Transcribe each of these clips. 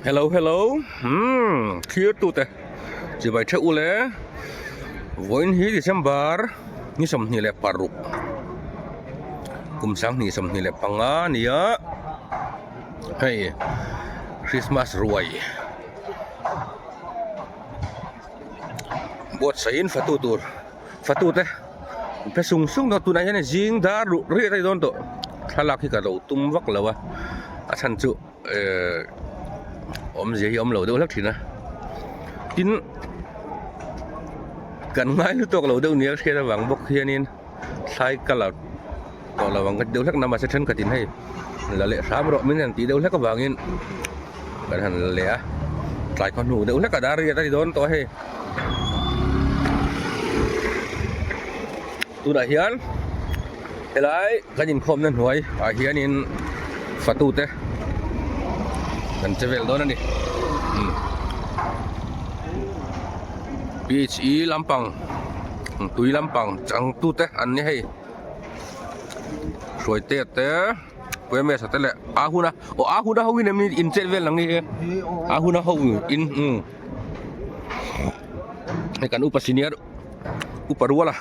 Hello hello umm thlir tute chibai theuh u le vawiin hi December ni 26 kum 2025 a ni a hei Christmas ruai buatsaihin fatu tur fatu te an phe sung sung a tunah hian zing dar ruh riat a ni dawn tawh thlalak hi ka lo tum vak lo a a chhan chu ehh awmzia hi a awm lo deuh hlek thin a tin kan ngai lutuk lo deuh nia hriat avang bawk hianin thlai colour tawh lo ang ka ti deuh hlek na mahse thenkhatin hei la leh hram rawh min han tih deuh hlek avangin kan han la leh a tlai khaw hnu deuh hlek a dar riat a ni dawn tawh a hei. Tunah hian helai kan inkhawmna hnuai ah hianin fatute kan che vel dawn a ni phe lampang tui lampang changtute an ni hei hruaite te Puemesa te leh a huna aw a huna ho in em ni in chet vel ang ni hi a huna ho in umm. Hei kan upa senior upa rual a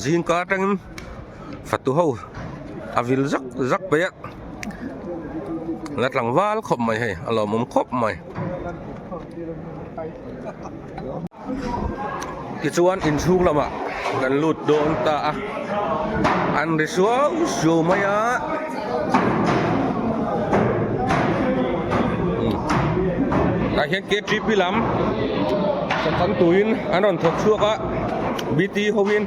zingka atangin fatu ho a vil zak zak mai a la tlangval khawp mai hei a lawmawm khawp mai tichuan inchhung lamah kan lut dawn ta a an ri suau suau mai a. Tah hian ktp lam sawthan tuin an rawn thawk chhuak a bt hoin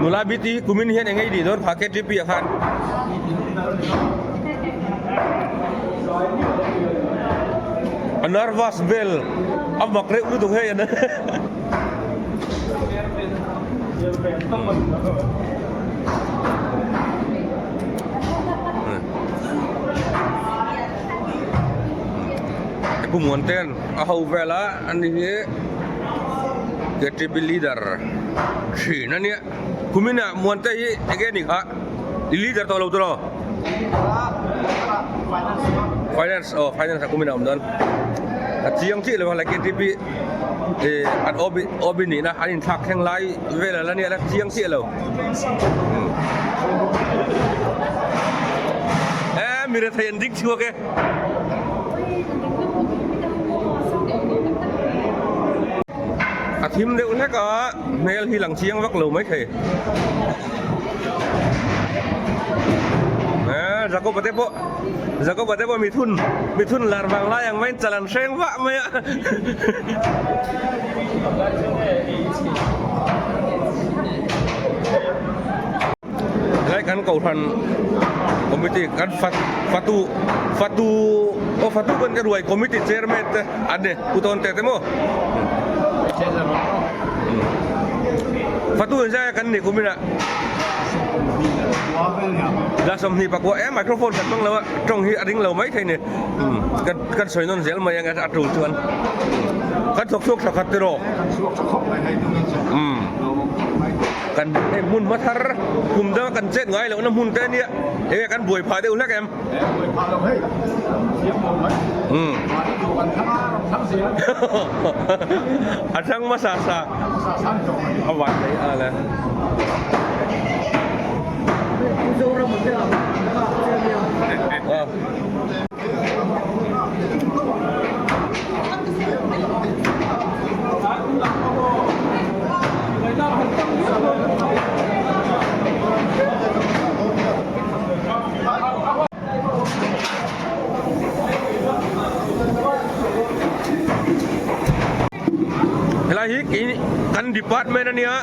nula bt hi kumin hian eng nge i tih dawn phah ktp ah khan. A nervous vel a mak reuh lutuk hei an Pu Muanten a ho vel a ani hi KTP leader thin a nia kumin ah Muante hi enge ni kha i leader tawh lo tawh finance aw finance ah kumin a awm dawn a chiang chiah lo a like KTP eh an OB OB nihna an inthlak thleng lai vel a la nia la chiang chiah lo eh mi rethei an ding chhuak e. A thim deuh hlek a hmel hi lang chiang vak lo maithei. Eh Jacob-a te pawh Jacob-a te pawh mithun mithun lar vang lai ang maiin chal an hreng vah mai a Helai kan kohhran committee kan fat fatu fatu aw fatu kan ka ruai committee chairman te an ni pu tawn te te maw Fatu in zai kan ni kumin ah la 24 e microphone kan hmang lo a tawng hi a ring lo mai thei ni kan kan sawi nawn zel mai ang a tul chuan kan thawk chhuak tha khat tiraw kan hei hmun hma thar kum danga kan chet ngai lohna hmun te ania enge kan buai phah deuh hlek em buai phah lo hei siam lo mai mahni duh kan thlang a rawn thlang zel a thlang hmasa sa a van thei a le Helai hi kei kan department a nia.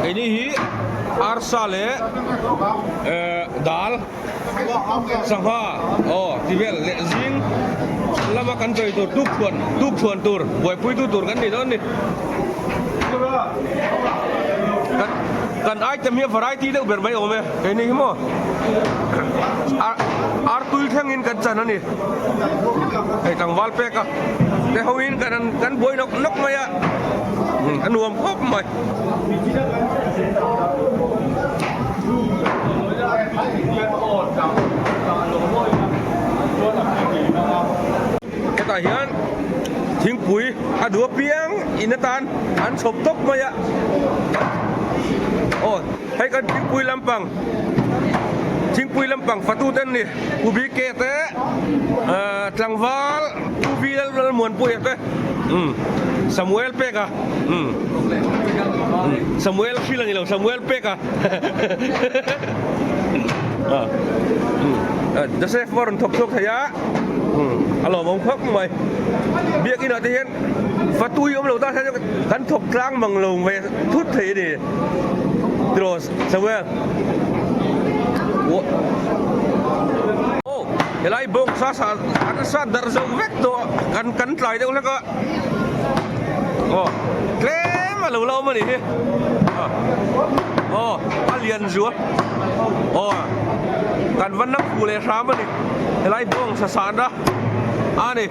Keini hi arsa leh dal sangha aw ti vel leh zing lama kan chawi tur tuk chhuan tuk chhuan tur buaipui tu tur kan ni dawn a ni kan kan item hi a variety deuh ber mai awm e keini hi maw ar tui thleng. thlengin kan chan a ni. Hei tlangval pek a te hoin kan kan buai nawk nawk mai a, a nuam khawp mai. Hetah hian thingpui a duh apiang in atan an chhawp tawp mai a. Aw hei kan thingpui lampang thingpui lampang fatu te an ni Pu BK te ahh tlangval Pu V Lalmuanpuia te umm Samuel peka umm Samuel hrilh a ni lo Samuel peka ah umm Joseph pawh a rawn thawk chhuak thei a umm a lawmawm khawp mai biakin ah te hian fatui awm lo ta hian kan thawk tlang mang lo ve thut thei a ni tiraw Samuel aw helai bawng sa sa an sa darh zo vek tawh kan kan tlai deuh hlek a aw tlem a lo la awm a nih hi aw a lian zual aw kan va na phu leh hram a ni helai bawng sa sahna a ni.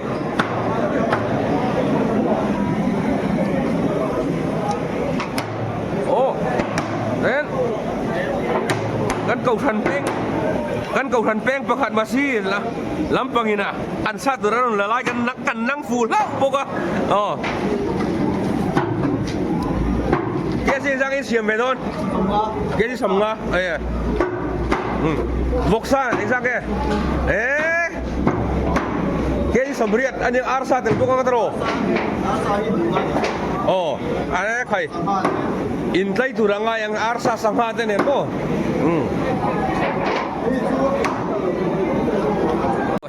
Aw then kan kohhran peng kan kohhran peng pakhat masi lampang in a an sa tur a rawn la lai kan kan nang fu hlauh bawk a aw kc zang in siam ve dawn kc sawmnga e vawksa engzak nge e kc sawmriat a nia arsa tel bawk a ka tawh aw a khai intlai tur a ngai ang arsa sangha te nen maw umm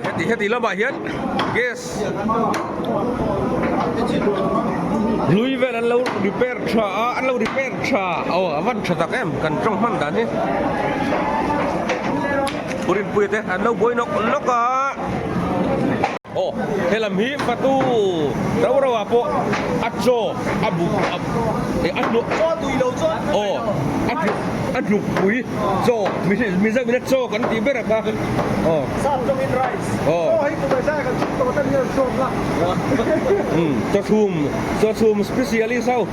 heti heti lamah hian gas hlui vel an lo repair tha a an lo repair tha aw a van tha tak em kan tawng hman dan hi Purinpuia te an lo buai nawk nawk a. Aw he lam hi fatu rau rau ah pawh a chaw a bu a a hnuk aw a hnuk a hnuk pui chaw mizo in a chaw kan tih ber a kha aw aw chaw chhum chaw chhum specialist ho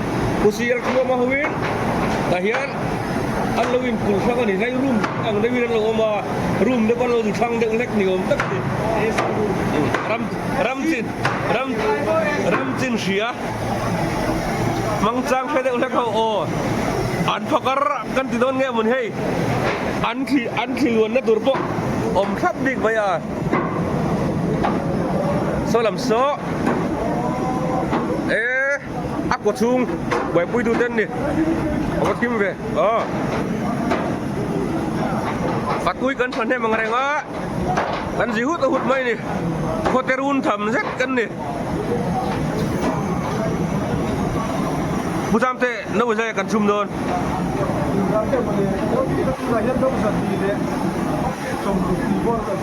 pu sial tluama ho in tah hian an lo in kulh hrang a ni hlai room ang deuh in an lo awm a room te pawh an lo zu thlang deuh hlek ni awm tak a ni ram ram chin ram ram chin hria hmang chang hre deuh hlek ho aw an phakar kan ti dawn nge mawn hei an thli an thli luan na tur pawh awm thlap bik mai a saw lam saw e. A kaw chhung buaipui tu te an ni a va thim ve aw patui kan tha hnem ang reng a kan zi hut hut mai ni khawte run tham zet kan ni Pu Zamte no zai kan chhum dawn.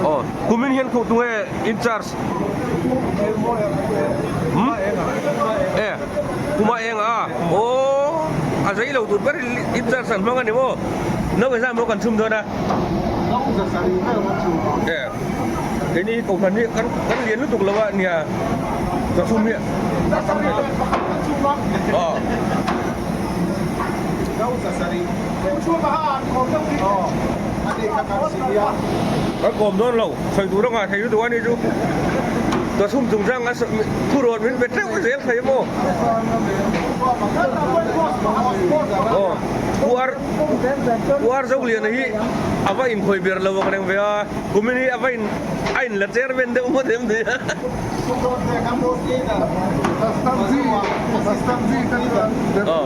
Aw kumin hian khuh tunge in charge. Hmm? E, kuma eng a. Oh, a zai lo tur ber in charge an hmang ani maw? No exam mo kan chhum dawn a. E, keini hi kohhran hi kan kan lian lutuk lo a nia. Ka chhum hi a tam thei lo. Aw. Kan kawm dawn lo. Sawi tur a ngah thei lutuk a ni chu ka chhum chung chang a thuruat min pe teuh zel thei maw aw puar puar zo lian hi a va inkhawih ber lo ang reng ve a kumin hi a va in a in la chairman deuh ngawt em ni aw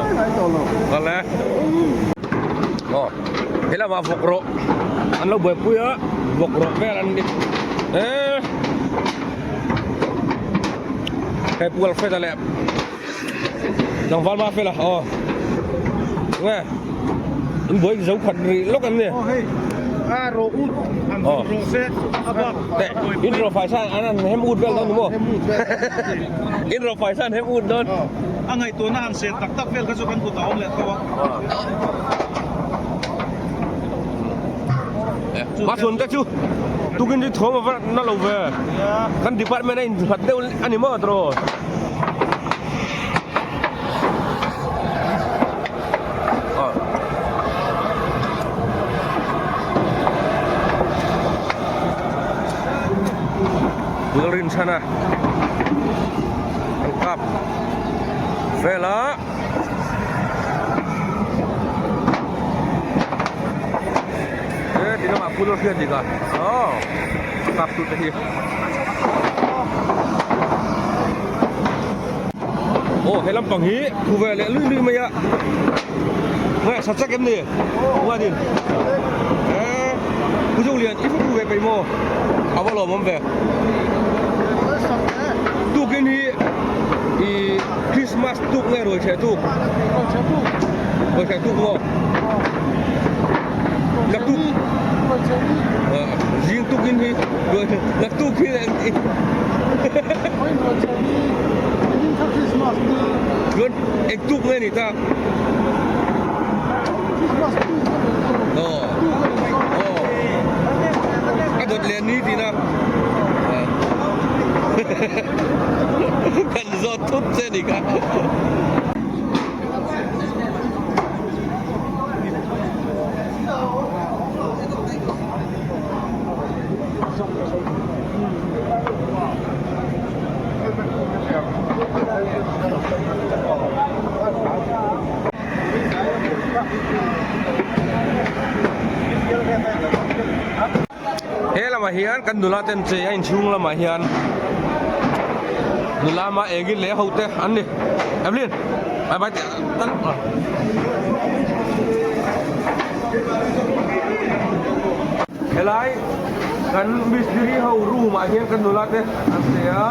kal e aw he lamah vawk rawh an lo buaipui a vawk rawh vel an ni eee hei pu Alfred-a leh tlangval ma fela aw nge an buai zo khat rih lawk em ni aw hei a rawh ut an rawh se a bak teh in rawh fai san an an hem ut vel dawn ni maw in rawh fai san hem ut dawn a ngaihtuahna han sen tak tak vel kha chu kan kut a awm leh tho a. Hmachhawn te chu. Tukin chu thawm ava na lo ve. Kan department a innghat deuh a ni maw tiraw? Lalrinchhana an kap vel a. He ti lamah phul a hriat dik a aw a kap tu te hi. Aw he lampang hi thu ve leh lui lui mai a nge sa chak em ni chuanin eh Pu Zulian i thu ve peih maw a va lawmawm ve tukin hi i Christmas tuk nge ruai chhe tuk ruai chhe tuk maw Naktuk zing tukin hi naktuk hi chuan eng tuk nge ni ta aw aw a dawt leh ni tina kan zawt thut che ni kha. He lamah hian kan nula ten chei a inchhung lamah hian nula mah engin leh ho te an ni Evelyn bye bye tan helai kan mistiri ho room ah hian kan nula te an chei a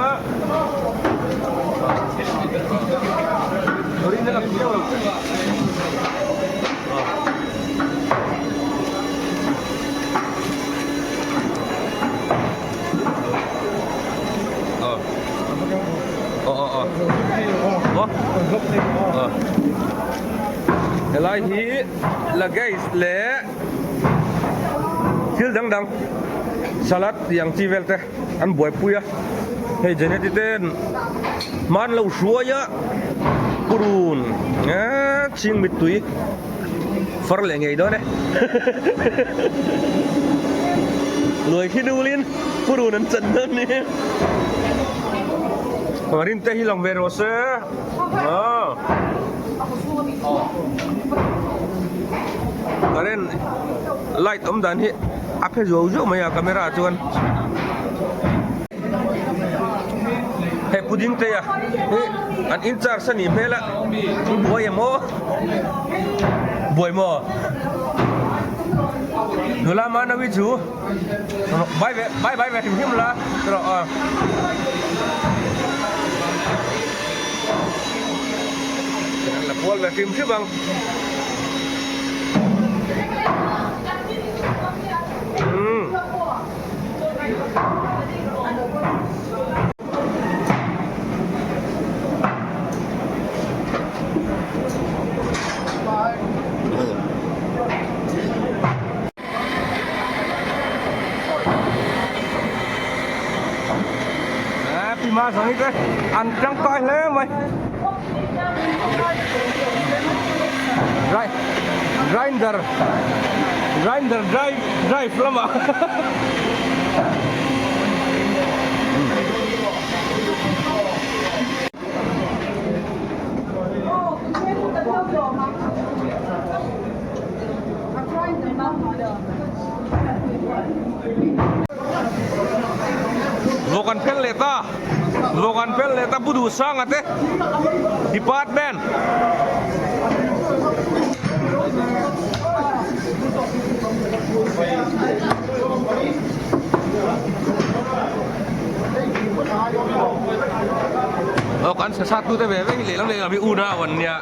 Helai hi luggage leh thil dang dang salad tih ang chi vel te an buaipui a hei Janet-i ten hman lo hruai a purun eee chhing mittui far leh ngei dawn e luai khi nulin purun an chan dawn ni rin te hi lang ve rawh se aw current light awm dan hi a phe zuau zuau mai a camera ah chuan He pudding te a hi an in charge a nih hmel a buai em aw buai maw nula manawi chu bai ve bai bai ve hrim hrim la rawh aw la kual ve hrim hrim ang. An tangkai hle mai grinder grinder drive drive lamah Vawk an fel leh ta Vawk an fel leh ta Pu Duhsanga te department. Aw kan sa sat tu te ve ve hi lehlam lehlam hi unau an nia.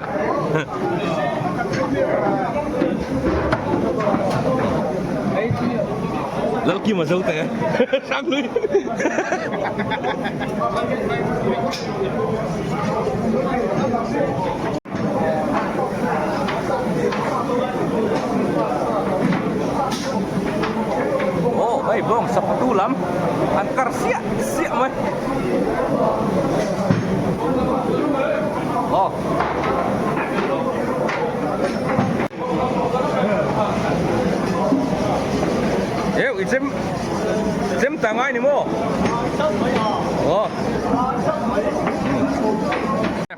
Lalkima zo te Hrang lui. Hei bawng sapatu lam an kar siah siah mai. Aw. Eu i chem chem ta ngai ni maw? Aw.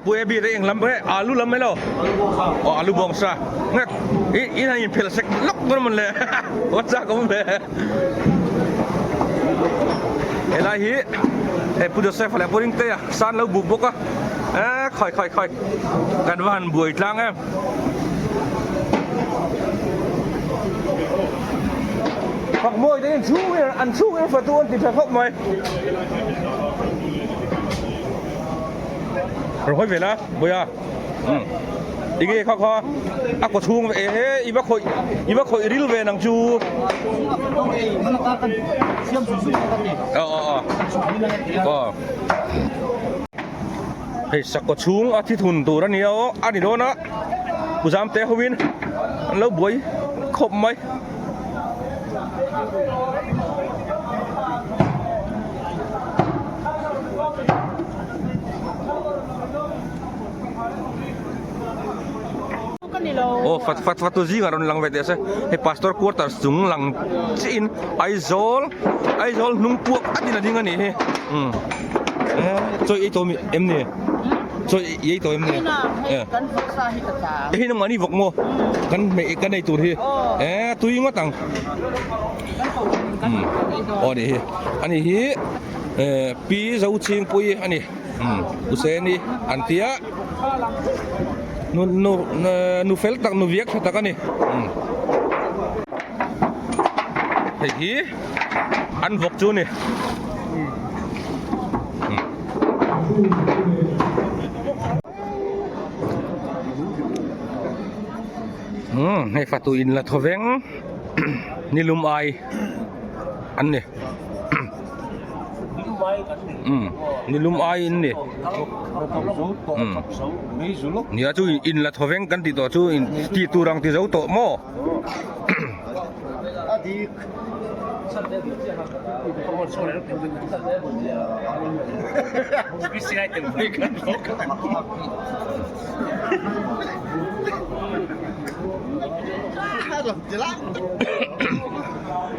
Pu Ebi te eng lam nge alu lam mai lo aw alu bawng sa nge i in han in phel sek lawk dawn amawn le va chak awm ve helai hi hei Pu Joseph leh Pu Ringtea san lo buk bawk a e khawi khawi khawi kan va han buai tlang em. Fak mawi te in chhung an chhung in fatu an ti tha khawp mai. Rawn hawi ve la Bawiha umm enge kha kha a kaw chhung e he i va khawih i va khawih ril ve nang chu aw aw aw aw hei sakkaw chhung a thi thun tur a nia aw a ni dawn a pu Zamte hovin an lo buai khawp mai. Aw fat fat fatu zingah rawn lang ve teh se hei pastor quarters chung lang chiah in Aizawl Aizawl hnung puak a din a ding a nih hi umm chawi ei tawh em ni chawi ei tawh em ni hei nangmah ni vawk maw kan hmeh kan ei tur hi e tui ngawt ang aw a nih hi a nih hi Pi Zochhingpuii a ni Useni an ti a nu nu nu fel tak nu viak tha tak a ni hei hi an vawk chu a ni. Hei fatu in la thaw veng nilum ai an ni. Nilum ai in ni. Nia chu in la thaw veng kan tih tawh chu in tih tur ang ti zo tawh maw.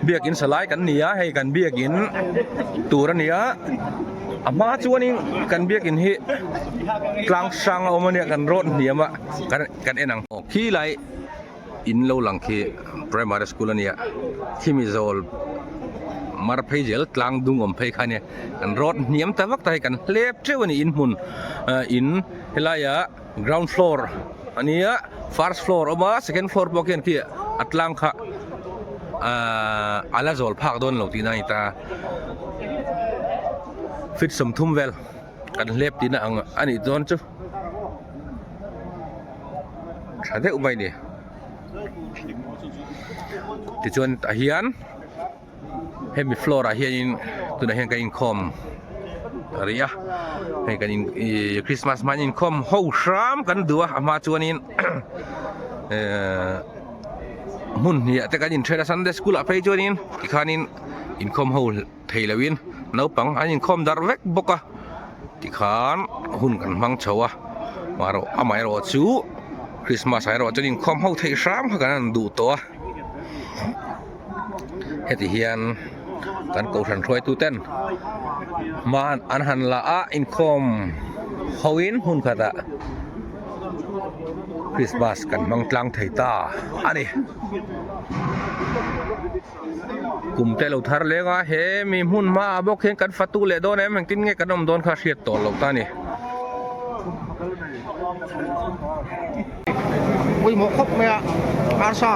Biakin salai kan ni a hei kan biakin tur a ni a a hma chuanin kan biakin hi tlang hrang a awm a nia kan rawt hniam a kan en ang khilai in lo lang khi primary school a nia khimi zawl mar phei zel tlang dung awm phei kha a nia kan rawt hniam ta vak ta hei kan hlep teuh a ni inhmun in helaiah ground floor a nia first floor a awm a second floor pawh khian khi a tlang kha ahh a la zawl phak dawn lo tihna a ni ta feet 30 vel kan hlep tihna ang a nih dawn chu. Tha deuh mai ni. Tichuan tah hian hemi floor ah hianin tunah hian kan inkhawm rih a hei kan in ihh christmas hma in inkhawm ho hram kan duh a a hma chuanin ehh hmun hnih ah te kan inthen a sunday school ah phei chuanin tikhanin inkhawm ho thei loin naupang an inkhawm darh vek bawk a tikhan hun kan hmang chho a marawh amaherawh chu Christmas ah erawh chuan inkhawm ho theih hram kha kan han duh tawh a heti hian kan kohhran hruaitu ten hma an han la a inkhawm ho in hmun khatah Christmas kan hmang tlang thei ta a ni. Kum te lo thar leng a he mi hmun hma ah bawk hian kan fatu leh dawn em engtin nge kan awm dawn kha hriat tawh loh ta a ni. Pawimawh khawp mai a arsa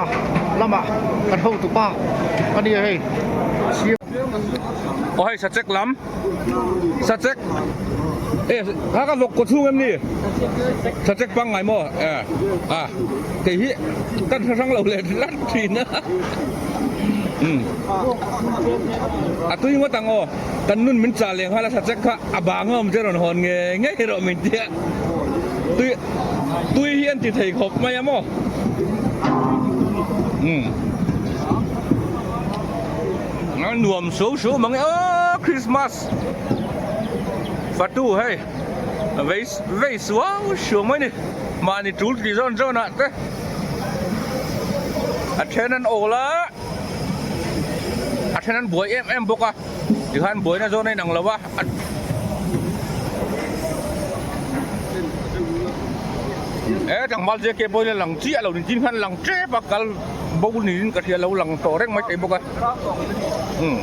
lamah kan hotu pa a nia hei. Aw hei sachek lam sachek e kha ka vawk kaw chhung em ni sachek pangngai maw e a kei hi ka hrang lo leh tlat thin a umm a tui ngawt ang aw kan nun min chah leh nghal a sachek kha a bang a awm che rawn hawn nge ngei rawh min tia tui tui hi an ti thei khawp mai a maw umm. A nuam so so mang e aw Christmas fatu hei vei vei suau suau mai ni mahni tul ti zawn zawn ah te a then an awl a a then an buai em em bawk a tikhan buaina zawn a inang lo a. E tlangval JK pawh hian lang chiah lo nitin khan lang tep a kal bo niin ka hria lo lang tawh reng mai thei bawk a umm.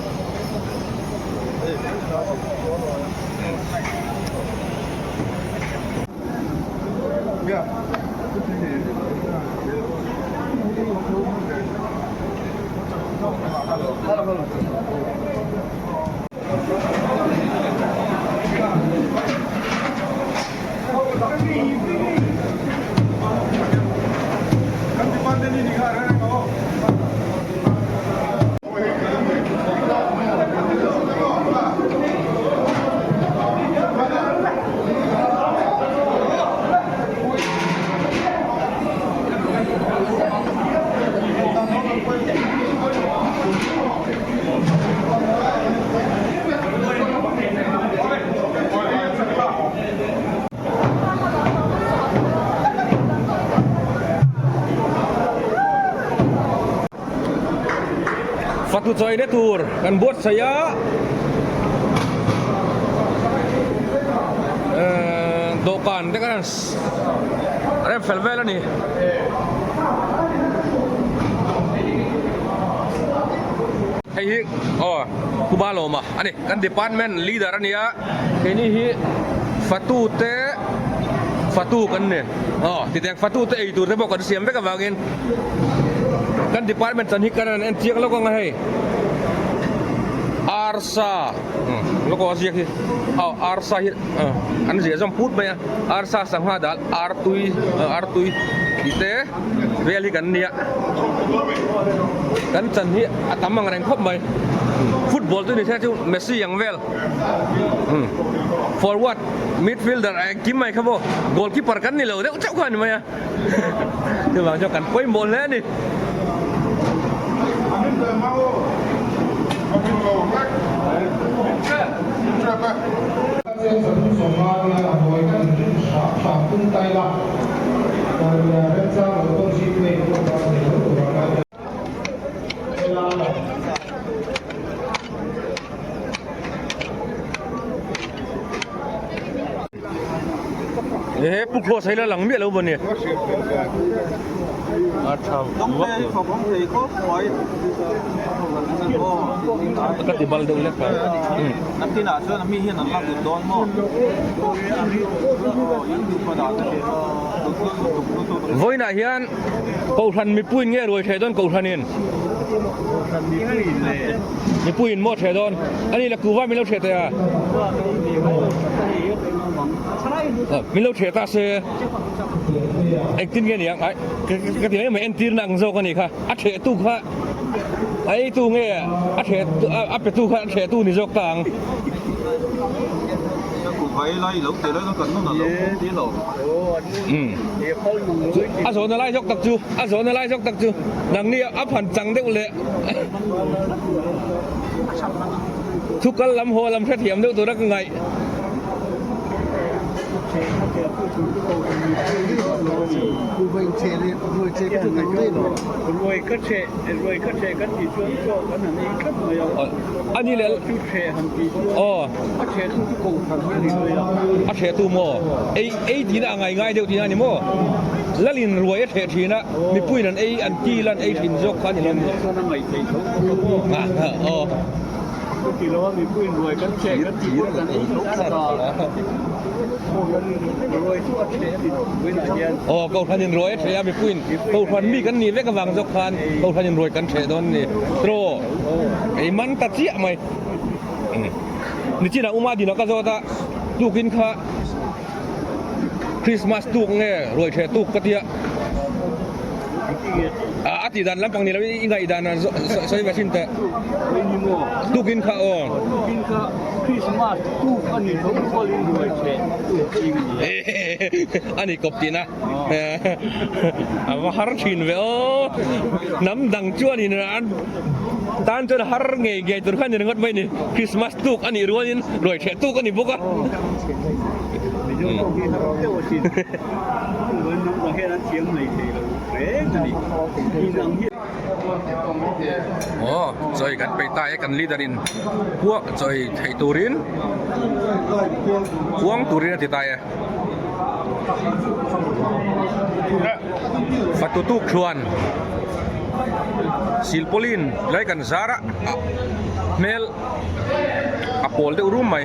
Fatu chaina tur kan buatsaih a dawhkan te khan rem fel vel a ni. Hei hi aw Kuba Lawma a ni kan department leader a ni a keini hi fatu te fatu kan ni aw titeng fatu te ei tur te pawh kan siam vek avangin kan department chan hi kan han en chiang lawk ang a hei arsa lawk aw a ziak hi aw arsa hi an ziah zawm put mai a arsa sangha dal artui artui tih te. Vel hi kan nia kan chan hi a tam ang reng khawp mai football chu ni se chu Messi ang vel forward midfielder a engkim mai kha maw goalkeeper kan ni lo deuh chauh kha a ni mai a chuvang chuan kan pawimawh hle a ni. He pu cross hi la lang miah lo maw ni a tha vak ka ti bal deuh lek a Vawiinah hian Kohhran mipuiin nge ruai theh dawn Kohhranin? Mipuiin maw theh dawn? A ni la kuva min lo theh teh a. Min lo theh ta se engtin nge niang ai ka ti mai mai entirna ang zawk a nih kha a theh tu kha a ei tu nge a theh a pe tu kha a theh tu ni zawk ta ang. A zawhna lai zawk tak chu a zawhna lai zawk tak chu nangni a phan chang deuh leh thu kal lam haw lam hrethiam deuh tura ka ngaih. A ni leh aw a hreh tu maw ei ei tihna a ngai ngai deuh tihna a ni maw lalin ruai a hreh thin a mipuiin an ei an kil an ei thin zawk kha a ni lo aw. Aw kohhran in ruai a hreh a mipuiin kohhran mi kan nih vek avang zawk khan kohhran in ruai kan hreh dawn a ni tiraw ei man ta chiah mai nichinah uma dinah ka zawt a tukin kha Christmas tuk nge ruai hreh tuk ka tia a tih dan lampang ni lo in i ngaih dan a sawi ve thin teh tukin kha aw tukin kha Christmas tuk a ni tho kualin ruai hreh tuk ching a ni a ni kawp tihna a va har thin ve aw hnam dang chuanin an. Tan chuan har ngei ngei tur kha a ni ringawt mai ni. Christmas tuk a nih rualin ruai ṭheh tuk a ni bawk a. Aw chawi kan peih ta e kan leader in kuah chawi theih turin kuang turin a ti ta e. Fatu tuk thluan silpauline lai kan zar a hmel a pawl deuh rum mai.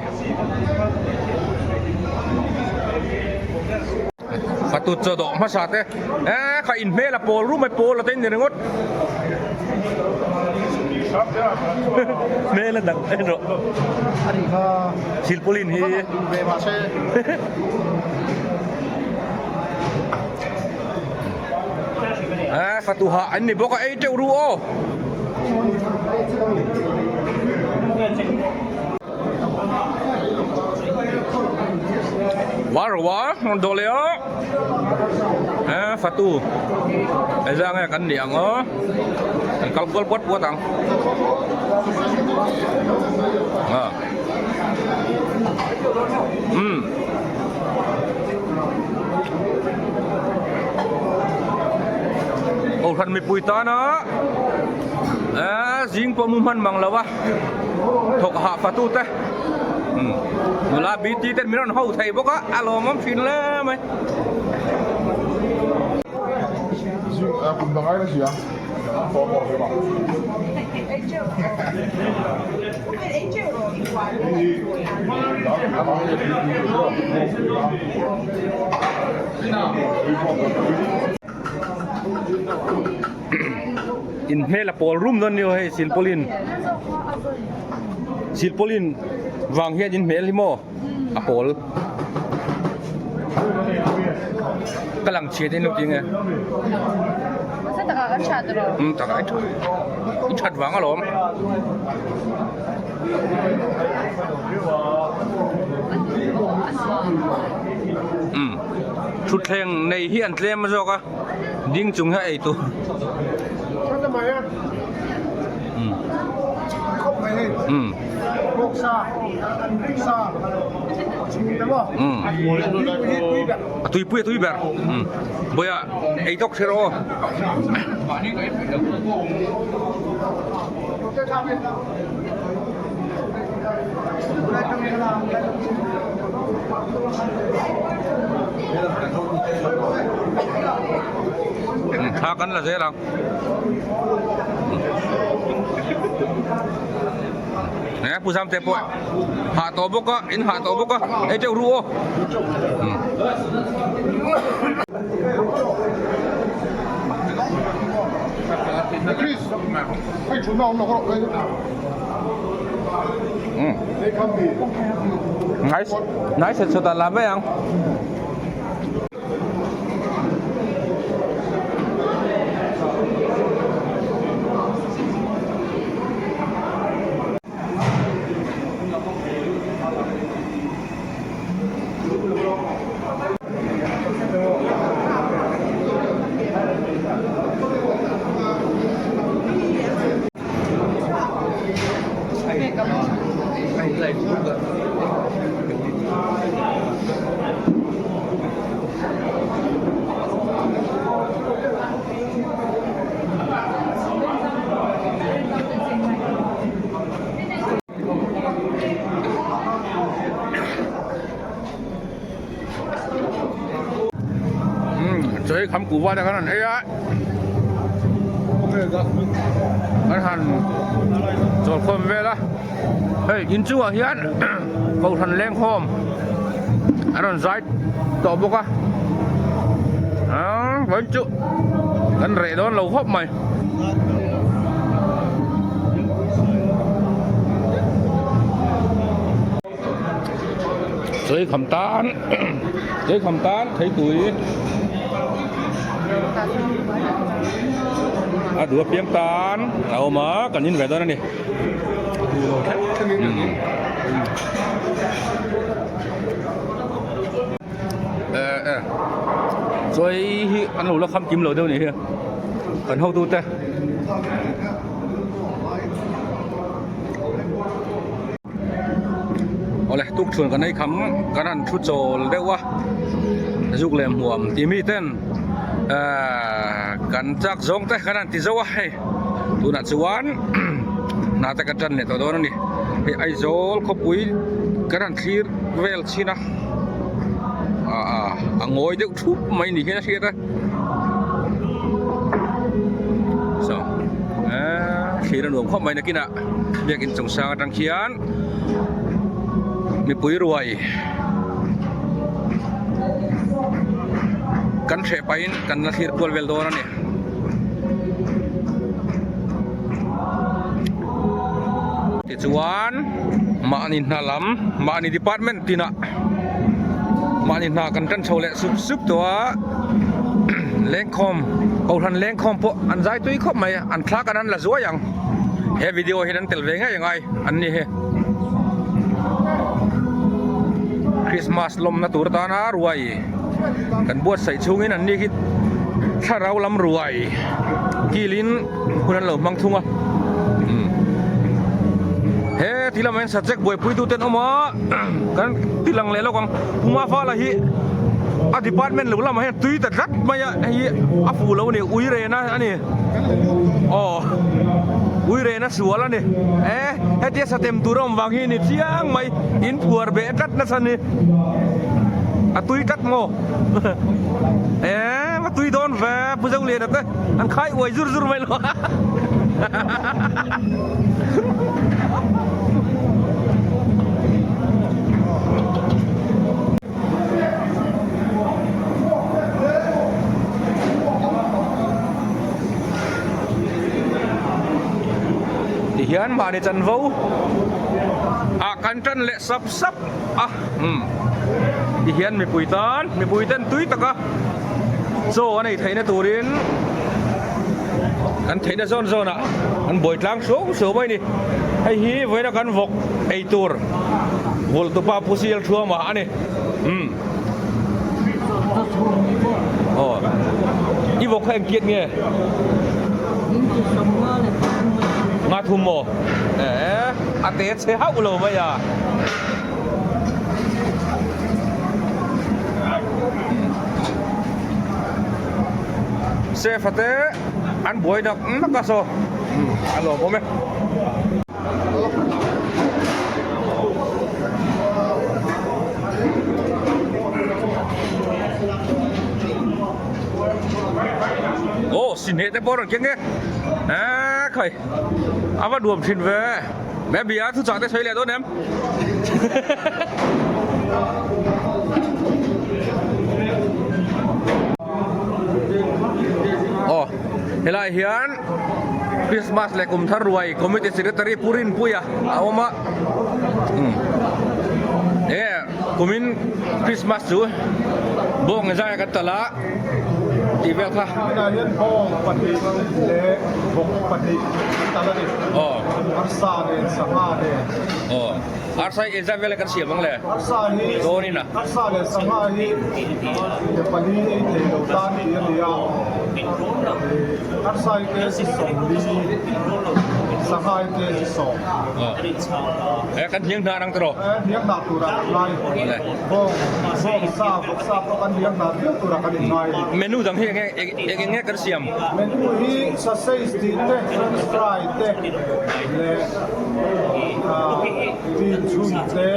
Fatu chaw dawh hmasa te eh kha in hmel a pawl rum mai pawl a te in ni ringawt hmel a dang en rawh silpauline hi. Eh fatu hah an ni bawk a ei teuh ru aw. War wa rawn dawh leh a eh fatu engzah nge kan nih ang aw kan kal kual puat puat ang ah umm. Kohhran mipui tana eh zing pawh mu hman mang lo a thawk hah fatu te nula bt ten min rawn ho thei bawk a a lawmawm thin hle mai. In hmel a pawl rum dawn nio hei silpauline silpauline vang hian in hmel hi maw a pawl ka lang chhiat in lo ti nge umm takah i i that vang alawm. Umm thutthleng nei hi an tlem zawk a ding chung hian ei tur umm umm a tuipui a tui ber umm bawiha ei tawk ṭher aw. Thla kan la zel ang. Nè pu Sam te pawh hah tawh bawk a in hah tawh bawk a ei teuh ru aw. Nice nice chhuat ah la mai ang. Chawi kham kuhva te khan an ei a an han chawlkhawm vel a hei inchungah hian kohhran lengkhawm an rawn zai tawh bawk a aaa vawiin chu kan reh dawn lo khawp mai. Chawi kham tan chawi kham tan theitui a duh apiang tan a awm a kan in ve dawn a ni. Eh eh chawi hi an lo la kham kim lo deuh a nih hi kan hotu te. Awle tukchhuan kan ei kham kan han thu chawl deuh a zuk leh hmuam tih mi ten ahh kan chak zawng te kan han ti zo a hei tunah chuan hna te kan tan leh tawh dawn a ni hei Aizawl khawpui kan han thlir vel chhin a ahh a ngawi deuh thup mai ni hian a hriat a saw eee thlir a nuam khawp mai nakinah biakin chung sang atang khian mipui ruai kan hreh pahin kan la thlir kual vel dawn a ni. Tichuan mahni hna lam mahni department tinah mahni hna kan tan chho leh sup sup tawh a lengkhawm kohhran lengkhawm pawh an zai tui khawp mai an thla kan an la zuai ang he video hian an tel ve ngei angai an ni hi Christmas lawmna tur atana ruai kan buatsaih chhungin an ni hi thlarau lam ruai kilin hun an lo hmang thung a he ti lamah hian subject buaipui tu te an awm a kan ti lang leh lawk ang Puma Vala hi a department lo lamah hian tui ta tlat mai a hei hi a fuh lo a ni ui rena a ni aw ui rena sual a ni e hetia satem tur a awm vang hi a ni chiang mai in phuar beh tlat nasa a ni a tui tlat maw e va tui dawn ve Pu Zoliana te. An khai uai zur zur mai lo a. Ti hian mahni chanvo ah kan tan leh sap sap a umm ti hian mipui tan mipui ten tui taka Chaw a nei theihna turin kan theihna zawn zawnah an buai tlang suau suau mai a ni. Hei hi vawiina kan vawk ei tur vul tupa Pu Sial Thuama a ni. Umm. Aw. I vawk kha engkiat nge? Nga thum maw? Eh, a te chhe hauh lo mai a. Chef te an buai nak nak a saw a lawm awm e. Aw sinheh te pawh a rawn keng e ekhai a va nuam thin ve. Meh bia thu chah te sawi leh dawn em? Aw helai hian Christmas leh kum thar ruai committee secretary Pu Rinpuia a awm a umm enge kumin Christmas chu bawng zai kan talh a tih vel kha. Tunah hian bawng pahnih leh vawk pahnih an talh a ni. Aw. Arsa nen sangha nen. Aw. Arsa hi engzat vel kan siam ang le? Arsa hi Dawn in a. Arsa leh sangha hi ke pali ei thei lo tan tih a ni a. Arsa hi kg 40, sangha hi kg 10. Aw. Eh kan hniang hna ang tawh. Eh hniang hna turah kan ngai. Awle. Bawng bawng sa vawk sa pawh kan hniang hna viau turah kan inngai a ni. Menu dang hi enge eng enge kan siam? Menu hi sausage tih te, french fry te leh bean chhun te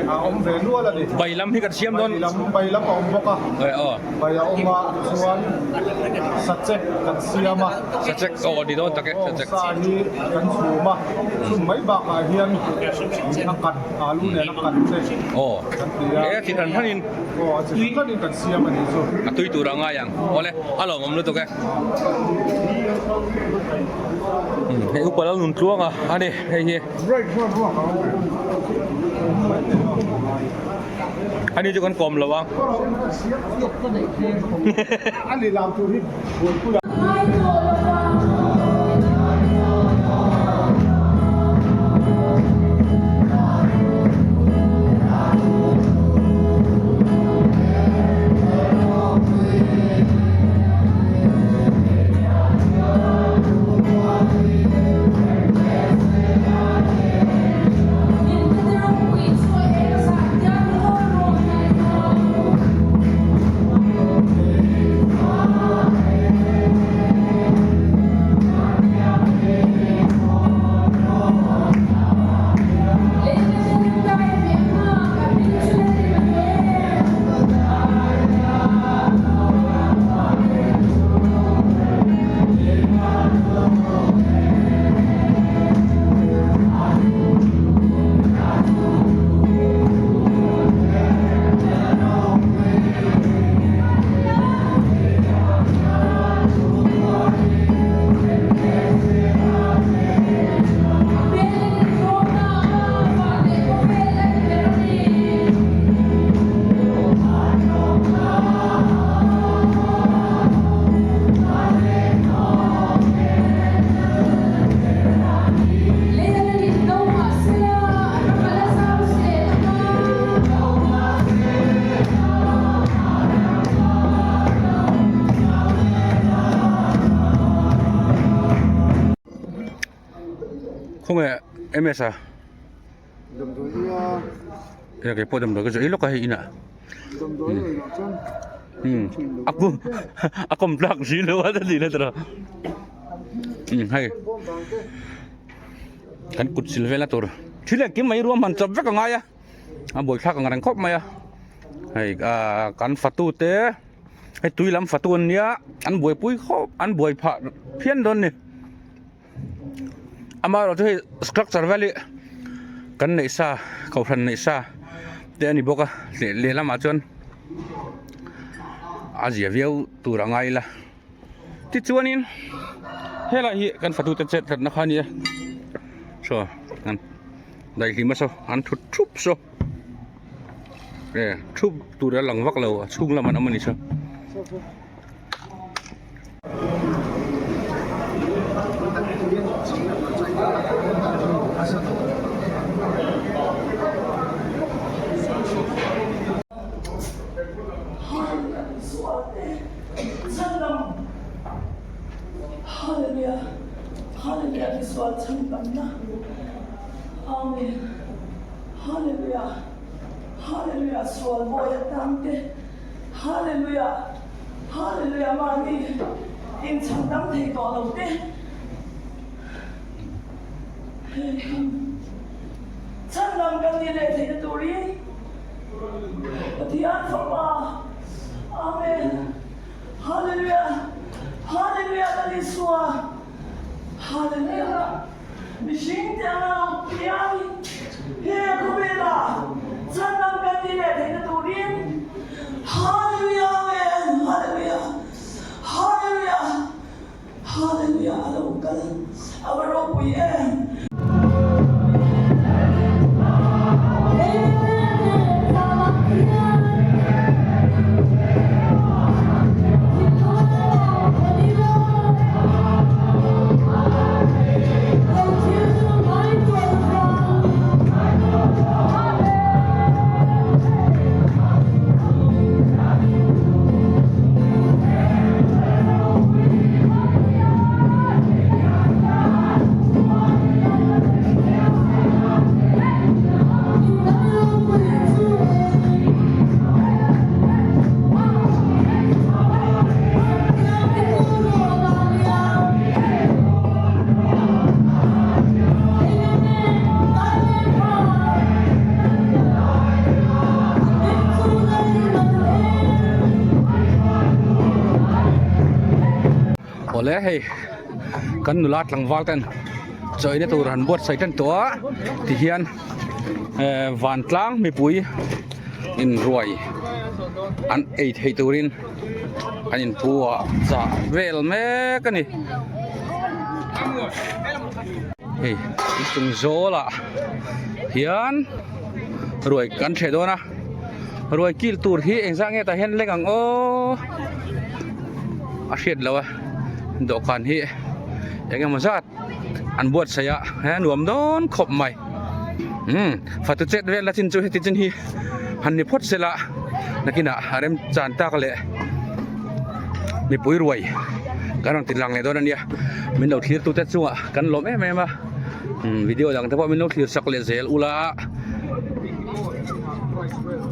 a awm ve nual a ni. Bai lam hi kan siam dawn. Bai lam bai lam a awm bawk a. Bai a awm a chuan sachek kan siam a. Sachek aw ni dawn tak e sachek. Bawng sa hi kan chhum a, chhum mai bakah hian a kat alu nen a kat te kan ti a. Aw e chi hran hran in. Aw a chi hran hran in kan siam a nih chu. A tui tur a ngai ang. Awle a lawmawm lutuk e. Hei upa lal nun tluang a a ni hei hi. A ni chu kan kawm lo ang. Khawnge MS a? Damdawi a. Eng kei pawh damdawi ka zawh ei lawk a hei inah. Damdawi ei loh chuan Hmm. A kum a kawm tlak si lo a ni la tawh. Hmm hei. Kan kut sil vel a tur. Thil engkim mai ruahman chawp vek a ngai a. A buaithlak ang reng khawp mai a. Hei ah kan fatu te hei tui lam fatu an nia an buaipui khawp an buai phah phian dawn a ni. Amaherawhchu hei structure vel hi kan neih sa kohhran neih sa te a ni bawk a lehlamah chuan a zia viau tur a ngai ila tichuanin helai hi kan fatute chet hlatna kha a ni a saw an daihlim a saw an thut thup saw e thup tur a lang vak lo a chhung lamah an awm a ni saw. Hallelujah mahni inchhan dam thei tawh lo te chhan dam kan ni leh theihna turin Pathian fapa Amen Hallelujah Hallelujah Lal Isua Hallelujah mihring te anga lo piang he khawvelah chhan dam kan ni leh theihna turin Hallelujah Amen Hallelujah Hallelujah Hallelujah a lo kal a va ropui em. Awle hei kan nula tlangval ten chawina tur han buatsaih tan tawh a tihian eh vantlang mipui inruai an ei theih turin an inphuah chah vel mek a ni hei inchung zawlah hian ruai kan hreh dawn a ruai kil tur hi engzah nge tah hian leng ang aw a hriat loh a dawhkan hi eng emaw zat an buatsaih a he nuam dawn khawp mai umm fatu chet vel a chin chu heti chin hi han ni phawt se la nakinah a rem chan tak leh mipui ruai kan rawn ti lang leh dawn a nia min lo thlir tute chungah kan lawm em em a umm video dang te pawh min lo thlir sak leh zel ula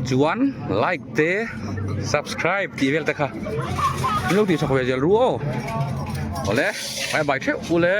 chuan like te subscribe tih vel te kha min lo tih sak ve zel ru aw awle bye bye theuh ule.